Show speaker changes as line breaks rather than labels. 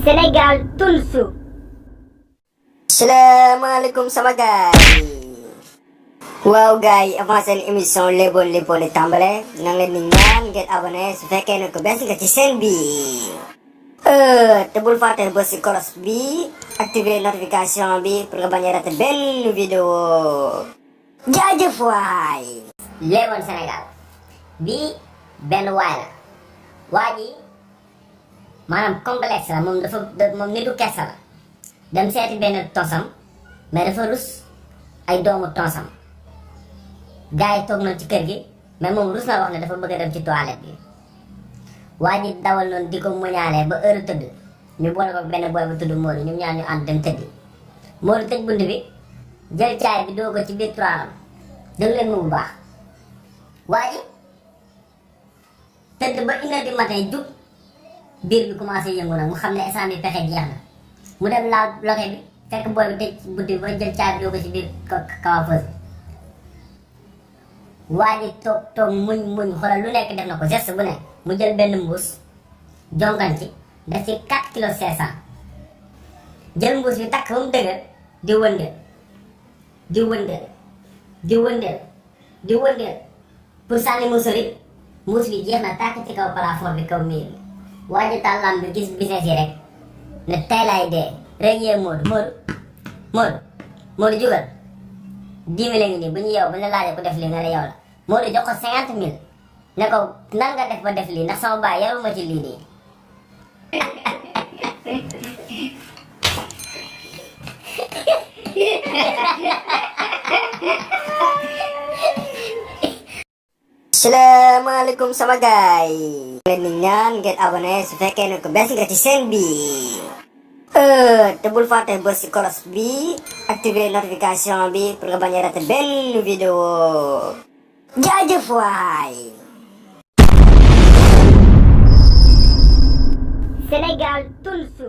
Sénégal Tunsu.
Salaamaaleykum sama gaay waaw gaay avant seen émission Lébone lipone tàmbale na leen di ñaan ngeen abonné su fekkee ne ko bees nga ci chaîne bi te bul fàtte ba si kolos bi activer notification bi pour nga bañ a rater benn vidéo jaajëf waay.
Lébone Sénégal bii benn waay la waa ji maanaam complexe la moom nitu kersa la dem seeti benn tonsam mais dafa rus ay doomu tonsam gars yi toog nañ ci kër gi mais moom rus na wax ne dafa bëgg a dem ci toilette bi waa ji dawal noonu di ko muñaalee ba heure tëdd ñu boole ko benn boy bu tudd Modou ñoom ñaar ñu ànd dem tëddi Modou tëj bunt bi jël caay bi doo ko ci biir toilam déglu leen mu bu baax waa ji tëdd ba 1 heure du matin jug biir bi commencé yëngu nag mu xam ne instant bi pexe jeex na mu dem laal loke bi fekk booy bi tëj buddi ba jël caabi doo ko ci biir coiffeuse bi waa ji toog muñ xoolal lu nekk def na ko geste bu ne mu jël benn mbuus jonkan ci def ci 4 kilos 500 jël mbuus bi takk ba mu dëgër di wëndeel pour sànni mu sori mbuus bi jeex na tàkk ci kaw plafond bi kaw miir bi waa ji tàllam bi gis business yi rek ne tey laay dee rek yee Modou jugal 10 000 ngi nii bu ñu yow bu ñu laajee ku def lii nga ne yow la Modou jox ko 50 000 ne ko nan nga def ba def lii ndax sama baay yaruma ci lii nii.
Salaamaaleykum sama gaay leen di ñaan ngeen abonné su fekkee ne ko bees nga ci chaîne bi te bul fàtte ba si kolos bi activer notification bi pour nga bañ a rater benn vidéo jaajëf waay.
Sénégal Tunsu.